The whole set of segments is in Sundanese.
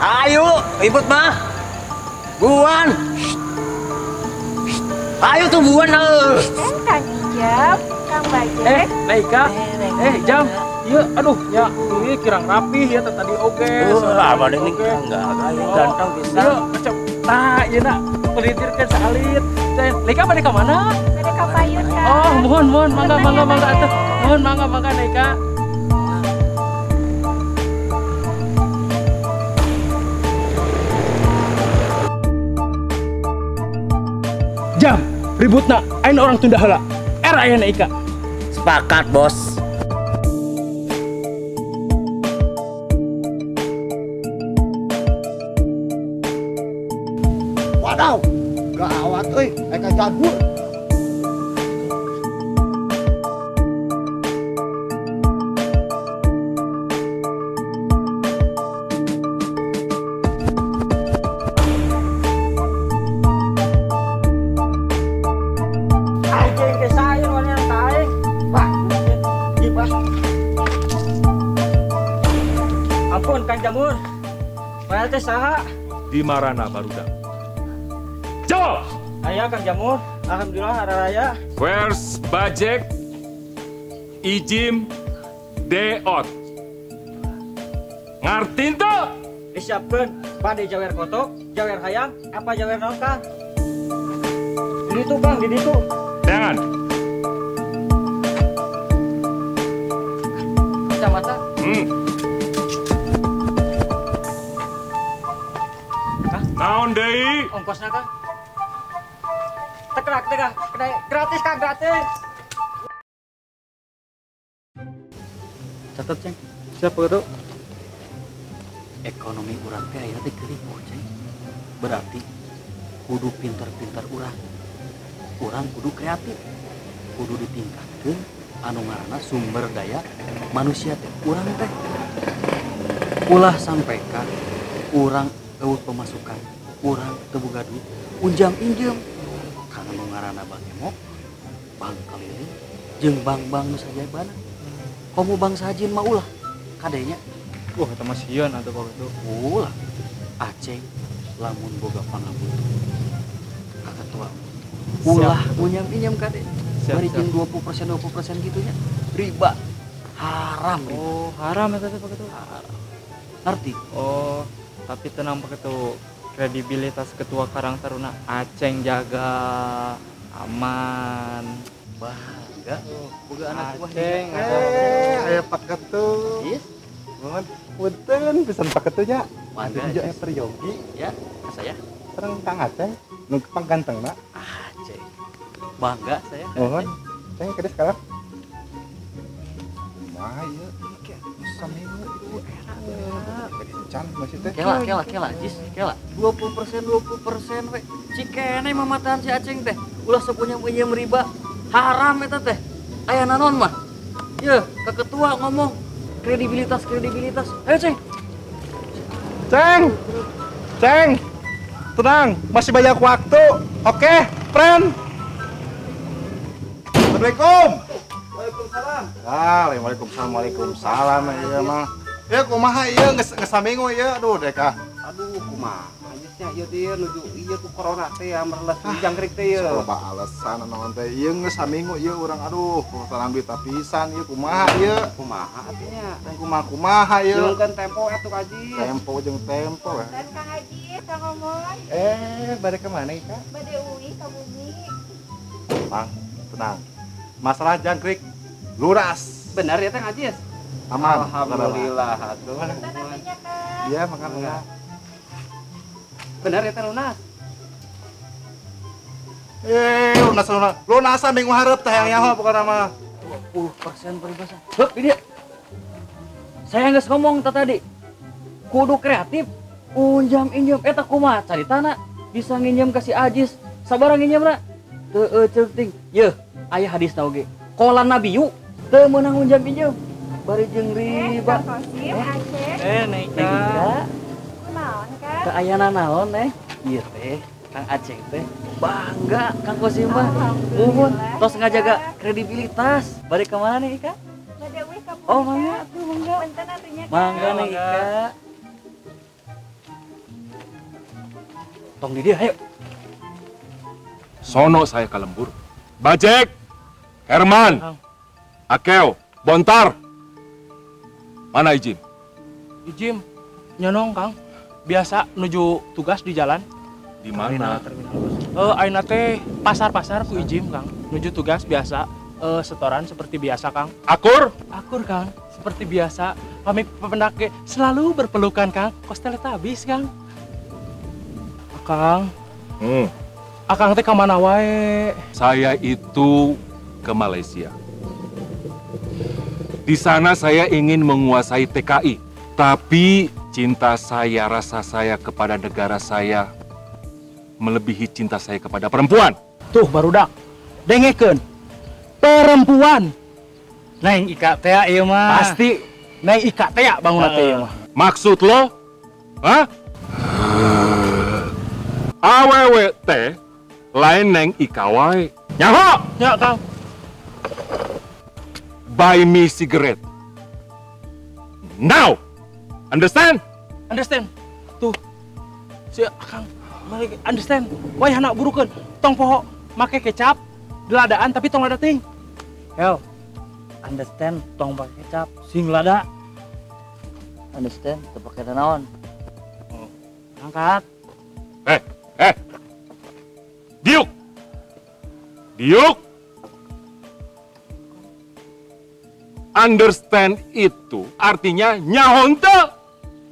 Ayo, ribut mah. Buan. Ayo tuh buan. Kang Ijam, Kang Bajek. Naika. Jam. Iya, aduh, ya ini kirang rapih ya tadi oke. Apa ini enggak ganteng bisa. Iya, macam tah ieu na pelitirkeun saalit. Naika bade ka mana? Bade ka payun, Kang. Oh, mohon mohon mangga mangga mangga atuh. Mohon mangga mangga Naika. Jam, ributna aing orang tunda heula. Era aya Naika. Sepakat, Bos. Wadaw, gawat euy, eka jagur. Anjing ke sayur warna taing. Wah, gibah. Ampun Kang Jamur. Padahal teh saha? Di marana barudak. Jawab. Aya Kang Jamur, alhamdulillah raya. Where's Bajek? Ijim Deot. Ngarti teu? Disiapkeun bade jawer kotok, jawer hayam, apa jawer naon Kang? Di ditu Kang, di ditu. Jangan. Kacamata. Naon deui? Ongkosna Kang. Tekrak, tekrak, gratis Kang, gratis. Catat, Ceng. Siapa itu? Ekonomi urang teh ayeuna teh geuring, Ceng. Berarti kudu pintar-pintar urang. Urang kudu kreatif. Kudu ditingkatkeun anu ngaranna sumber daya manusia teh. Urang teh ulah sampai ka urang eueuh pemasukan, urang teu boga duit, unjam-injem. Karena nu ngaranna Bank Emok, Bank Keliling, jeung bank-bank nu sajabana. Komo Bank Sajin mah ulah kadenya. Wah, eta mah sieun atuh Pak Ketua. Ulah. Aceng lamun boga pangabutuh ka ketua. Ulah unyam-inyam kade. Bari jeung 20% 20% gitu nya. Riba. Haram riba. Oh, haram eta teh Pak Ketua. Haram. Ngerti? Oh, tapi tenang Pak Ketua. Kredibilitas Ketua Karang Taruna Aceng jaga aman. Bangga boga anak buah Aceng. Aya Pak Ketua. Yes. Mohon punten pisan Pak Ketua nya. Mangga jeung peryogi ya, ka saya. Sareng Kang Aceng nu panggantengna. Aceng. Bangga saya. Mohon. Ceng kade sekarang. Kumaha ieu? Saminggu itu enak. Can masih teh. Kela kela kela jis kela. 20% 20% we. Cikene mamatahan si Aceng teh. Ulah sok punya riba. Haram eta teh. Aya naon mah? Yeuh, ka ketua ngomong kredibilitas kredibilitas. Ayo Ceng. Ceng. Ceng. Tenang, masih banyak waktu. Oke, friend. Assalamualaikum. Waalaikumsalam. Ah, waalaikumsalam, waalaikumsalam ieu mah. Ya kumaha ieu geus saminggu ieu aduh dek ah. Aduh kumaha anjisnya ieu teh nuju ieu ku corona teh ya mereles jangkrik teh ieu. Loba alasan naon teh ieu geus saminggu ieu urang aduh kurang duit pisan ieu kumaha ieu. Kumaha atunya? Teh kumaha ieu. Jeung tempo atuh Haji. Tempo jeung tempo. Dan Kang Haji, Kang Omoy. Bade ka mana Kak? Bade uih ka bumi. Bang, tenang. Masalah jangkrik lunas. Benar ya Kang Haji? Aman. Alhamdulillah atuh. Iya, makan enggak. Benar ya teh lunas. Lunas lunas. Lunasan minggu hareup teh yang nyaho pokona mah. 20% peribahasa. Heup ini. Saya geus ngomong tadi. Kudu kreatif. Unjam injem eta kumaha caritana bisa nginjem ka si Ajis. Sabaraha nginjemna? Teu euceuk ting. Yeuh, aya hadisna oge. Qolan nabiyu teu meunang unjam injem. Bari jeung riba. Kang Kosim, Aceng. Naika. Kunaon, Kang? Teu aya nanaon teh. Ieu teh Kang Aceng teh bangga Kang Kosim mah. Muhun tos ngajaga kredibilitas. Bari ka mana nih Ika? Bade uih ka bumi. Oh, mangga atuh mangga. Punten atunya, Kang. Mangga nih Ika. Tong di dia, ayo. Sono saya ke lembur. Bajek, Herman, Akeo, Bontar. Mana Ijim? Ijim, nyonong Kang. Biasa nuju tugas di jalan. Di mana? Ayeuna teh pasar-pasar ku Ijim Kang. Nuju tugas biasa, setoran seperti biasa Kang. Akur? Akur Kang, seperti biasa. Kami pependake selalu berpelukan Kang. Kos Teletubbies Kang. Kang. Akang teh ka mana wae? Saya itu ke Malaysia. Di sana saya ingin menguasai TKI, tapi cinta saya, rasa saya kepada negara saya melebihi cinta saya kepada perempuan. Tuh barudak, dengekeun. Perempuan. Neng Ika teh ieu mah. Pasti Neng Ika teh bangun teh ieu mah. Maksud lo? Hah? Awewe teh lain Neng Ika wae. Nyaho! Ya, Kang. Buy me cigarette. Now. Understand? Understand. Tuh. Si Akang balik understand. Wayahna burukeun. Tong poho make kecap diladaan tapi tong lada ting. Hell. Understand tong pake kecap sing lada. Understand teu pake naon. Oh. Angkat. Diuk. Diuk. Understand itu artinya nyaho henteu.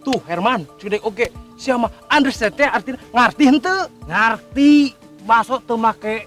Tuh Herman, cedek oge. Siapa understand teh artinya ngarti henteu. Ngarti baso teu make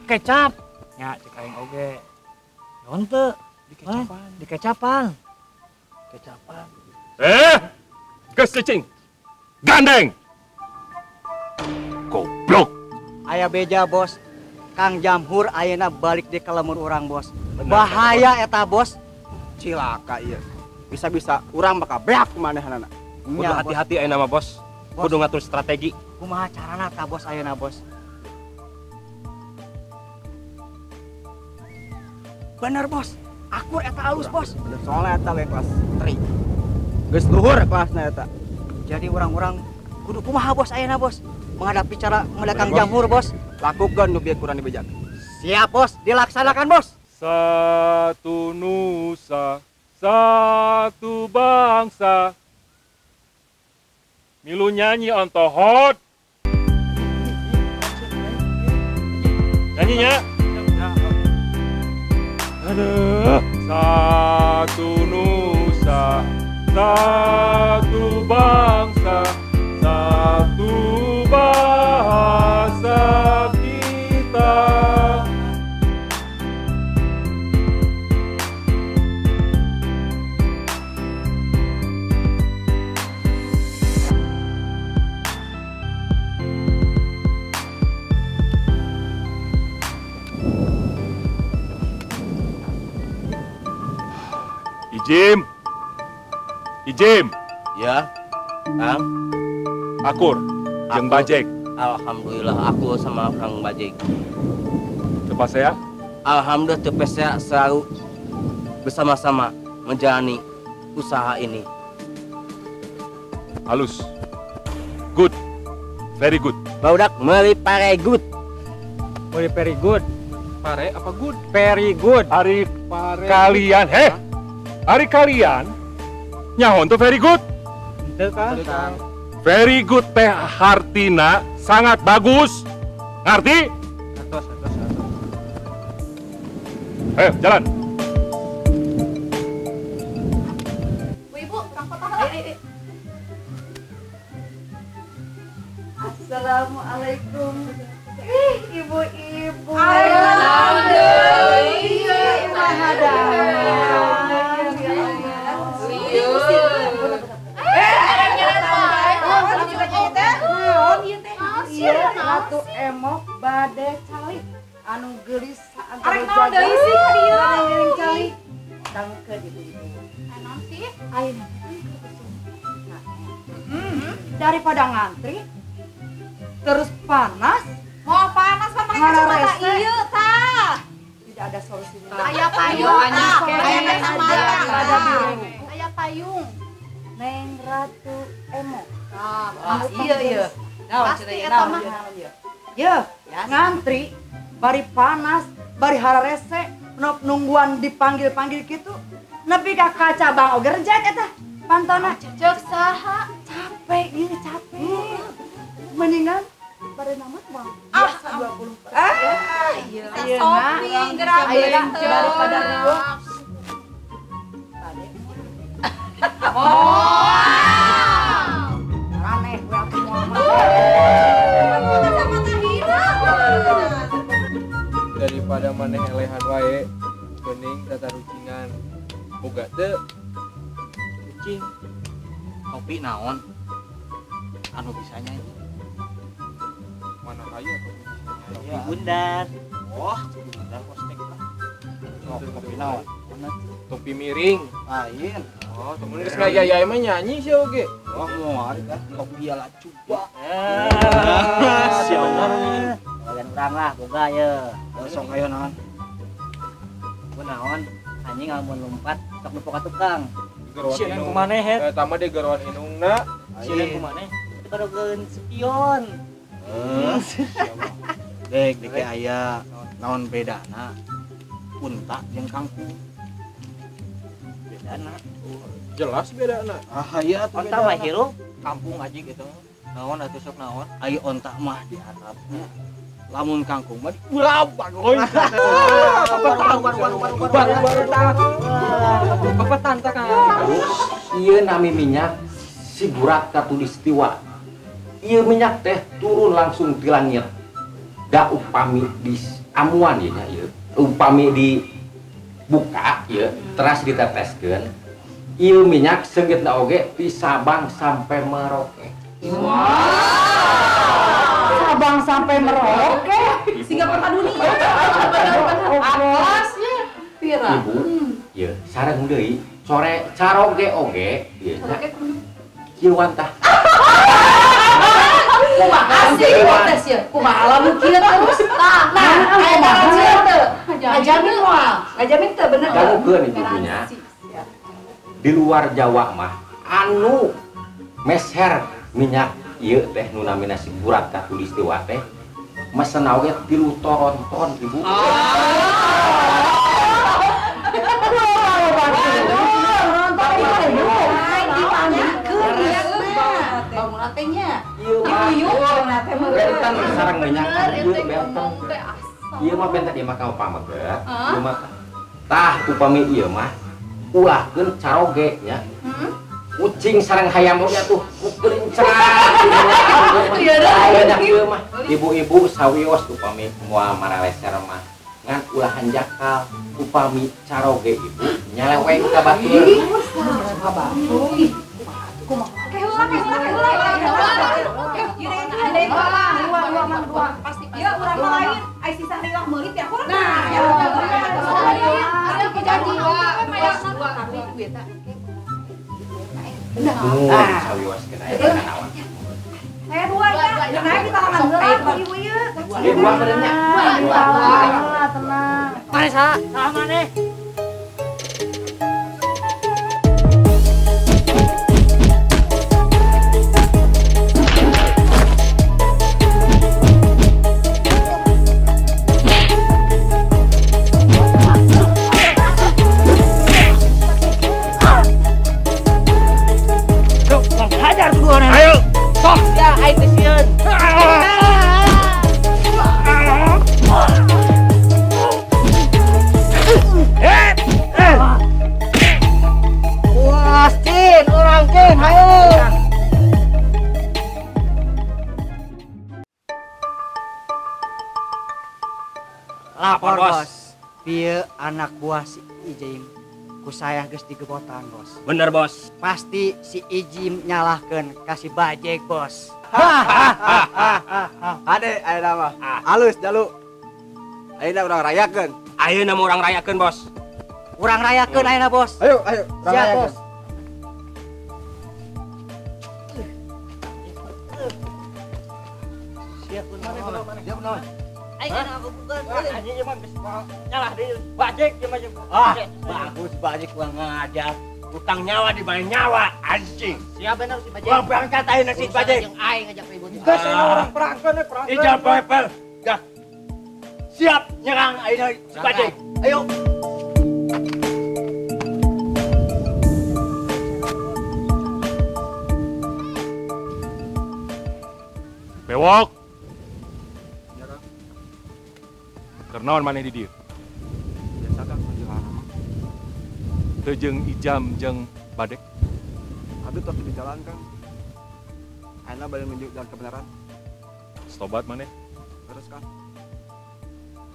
kecap. Nya cek aing oge. Nyaho henteu. Dikecapan. Dikecapan. Kecapan. Geus cicing. Gandeng. Goblok. Aya beja bos. Kang Jamhur ayeuna balik di ka lembur urang bos. Bahaya eta bos. Cilaka iya. Bisa-bisa urang bakal beak kumanehanana. Kudu hati-hati ayeuna mah bos. Kudu ngatur strategi. Kumaha carana ta bos ayeuna bos? Bener bos. Akur eta alus bos. Bener soalnya eta we kelas 3. Geus luhur kelasna eta. Jadi urang-urang kudu kumaha bos ayeuna bos? Menghadapi cara menghadapi Kang Jamhur bos. Lakukan nu bieu kurang dibejak. Siap bos, dilaksanakan bos. Satu nusa, satu bangsa. Milu nyanyi ontohot. Nyanyinya. Aduh. Satu nusa, satu bangsa, satu bahasa kita. Ijim. Ijim. Ya, Kang. Akur, jeung Bajek. Alhamdulillah aku sama Kang Bajek. Teu pasea? Alhamdulillah teu pasea, selalu bersama-sama menjalani usaha ini. Halus. Good. Very good. Barudak meuli pare good. Meuli very good. Pare apa good? Very good. Hari pare. Kalian, heh. Hari kalian nyaho teu very good. Henteu Kang. Very good teh hartina sangat bagus. Ngerti? Atos, atos, atos. Ayo jalan. Bu Ibu, urang foto heula. Ayo, ayo. Assalamualaikum. Ih, ibu-ibu. Alhamdulillah. Ratu Emok bade calik anu geulis Arek naon deui sih ka dieu? Ngiring calik dangkeun ibu-ibu. Naon sih? Ayeuna daripada ngantri terus panas, mau panas mah pakai kacamata ieu tah. Tidak ada solusinya. Aya payung tah, aya kacamata, aya payung. Neng Ratu Emok. Ah, iya iya. Pasti eta mah. Ye, ngantri bari panas, bari hararese, nungguan dipanggil-panggil gitu. Nepi ka kaca bang oge rejek eta pantona. Cek saha? Capek ieu capek. Mendingan bari nama mah. Ah, 20. Ah, iya. Shopping gerak daripada riweuh. Oh. Aneh we atuh moal mah. Daripada maneh elehan wae, mending tatarucingan. Boga teu kucing. Kopi naon? Anu bisa nyanyi. Mana aya kopi bisa nyanyi? Kopi bundar. Wah, kopi bundar kostek lah. Kopi naon? Topi miring. Lain. Oh, temen geus ngayaya mah nyanyi sih oge. Wah, mau ari kan topi ala cuba. Siapa nih? Kalian urang lah boga ye. Sok ayo naon? Ku naon? Anjing amun lompat sok nepo ka tukang. Sieun ku maneh het. Eta mah digeroan indungna. Sieun ku maneh. Karogeun spion. Dek, dek aya naon bedana unta jeung kangkung. Bedana. Jelas bedana. Ah iya atuh. Onta mah hirup kampung aja gitu. Naon atuh sok naon? Ai onta mah di atapnya. Lamun kangkung mah urap bagoy. Bapetan tah Kang. Ieu nami minyak si Burak Katulistiwa. Ieu minyak teh turun langsung di langit. Da upami di amuan ieu nya ieu. Upami dibuka ieu teras diteteskeun. Ieu minyak seungitna oge ti Sabang sampai Merauke. Sabang sampai Merauke, Singapura dunia. Atlasnya pira. Ibu, ieu sareng deui core caroge oge ieu nya. Kieu wantah. Kumaha sih tes ya? Kumaha lamun kieu terus? Tah, nah, aya garansi teu? Ngajamin moal. Ngajamin teu bener. Dangukeun ibunya. Di luar Jawa mah anu meser minyak ieu teh nu namina si Burak Katulistiwa teh mesen oge 3 toronton ibu. Benten sareng minyak ieu benten. Ieu mah benten ieu mah ka pameget. Ieu mah tah upami ieu mah ulahkeun caroge nya. Kucing sareng hayam oge atuh kukelincang. Banyak ieu mah. Ibu-ibu sawios upami moal maraleser mah ngan ulah hanjakal upami caroge ibu nyaleweng ka batur. Ya urang mah lain, ai sisa riwah meulit ya kurang. Nah, ya ada janji dua tapi duit tah. Bener. Sawios kena eta naon. Saya dua ya. Nah, kita tangan heula bagi ieu. Ieu dua meureun nya. Dua. Tenang. Mane salah? Salah maneh. Ayo. Sok ya aing teh sieun. Wah, Cin, urang Cin, hayu. Lapor, Bos. Pieu anak buah si Ijim ku saya geus digebotan, Bos. Bener, Bos. Pasti si Ijim nyalahkeun ka si Bajek, Bos. Ade, ayeuna mah. Halus jalu. Ayeuna urang rayakeun. Ayeuna mah urang rayakeun, Bos. Urang rayakeun ayeuna, Bos. Ayo, ayo, urang Siap, rayakeun. Bos. Siap, mana? Siap, naon? Aing kana bukan. Anjing ieu mah geus nyalah deui. Bajek ieu mah. Ah, bagus Bajek kurang ngajar. Utang nyawa dibayar nyawa, anjing. Siap bener si Bajek. Gua berangkat ayeuna si Bajek. Jeung aing ngajak ribut. Geus ayeuna urang perangkeun we perangkeun. Ijam Pepel. Dah. Siap nyerang ayeuna si Bajeng. Ayo. Bewok. Ya, Kang. Keur naon maneh di dieu? Biasa Kang, jalan. Teu jeung Ijam jeung Badek. Abdi tos di jalan Kang. Ayeuna bade menuju jalan kebenaran. Tobat maneh? Terus Kang.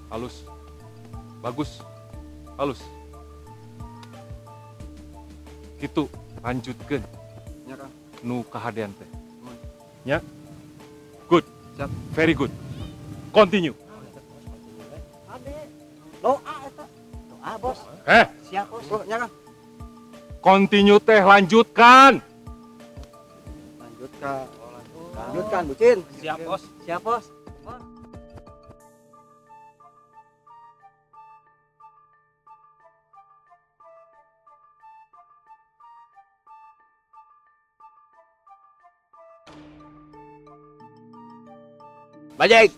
Halus. Bagus. Halus. Kitu lanjutkeun. Nya Kang. Nu kahadean teh. Nya. Good. Siap. Very good. Continue. Ade. Doa eta. Doa, Bos. Siap, Bos. Oh, nya Kang. Continue teh lanjutkan. Lanjutkan. Lanjutkan, bucin. Siap, Bos. Siap, Bos. Bajek,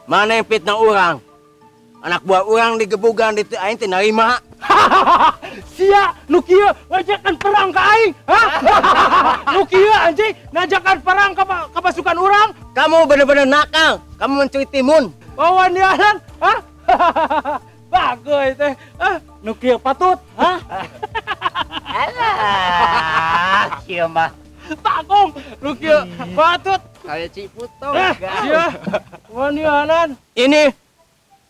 mana yang fitnah orang? Anak buah orang digebugan di aing teh narima. Sia, nu kieu ngajakan perang ka aing. Hah? Nu kieu anjing ngajakan perang ka pasukan urang. Kamu bener-bener nakal. Kamu mencuri timun. Wawanianan, hah? Bagus teh. Ah, nu kieu patut, hah? Alah, kieu mah. Takong, nu kieu patut. Kayak Ciputo. Iya, wanianan. Ini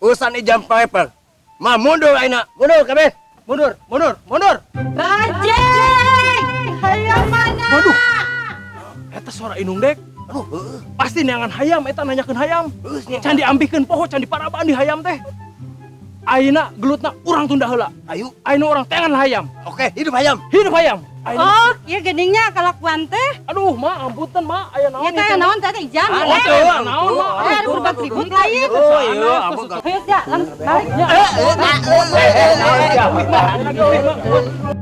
urusan Ijam Piper. Ma mundur ayeuna, mundur kabeh. Mundur, mundur, mundur. Bajeng, hayam mana? Waduh. Eta suara inung dek. Aduh, pasti neangan hayam eta nanyakeun hayam. Can diambikeun poho, can diparabaan di hayam teh. Ayeuna gelutna urang tunda heula. Ayo, ayeuna urang teangan hayam. Oke, hidup hayam. Hidup hayam. Ayeuna. Oh, ieu geningnya kalakuan teh. Aduh, ma, ampunten ma, aya naon? Ieu teh naon teh Ijam? Oh, naon ma? Aya ribut ribut lain. Oh, iya, ampun. Ayo sia, langsung balik. Eh.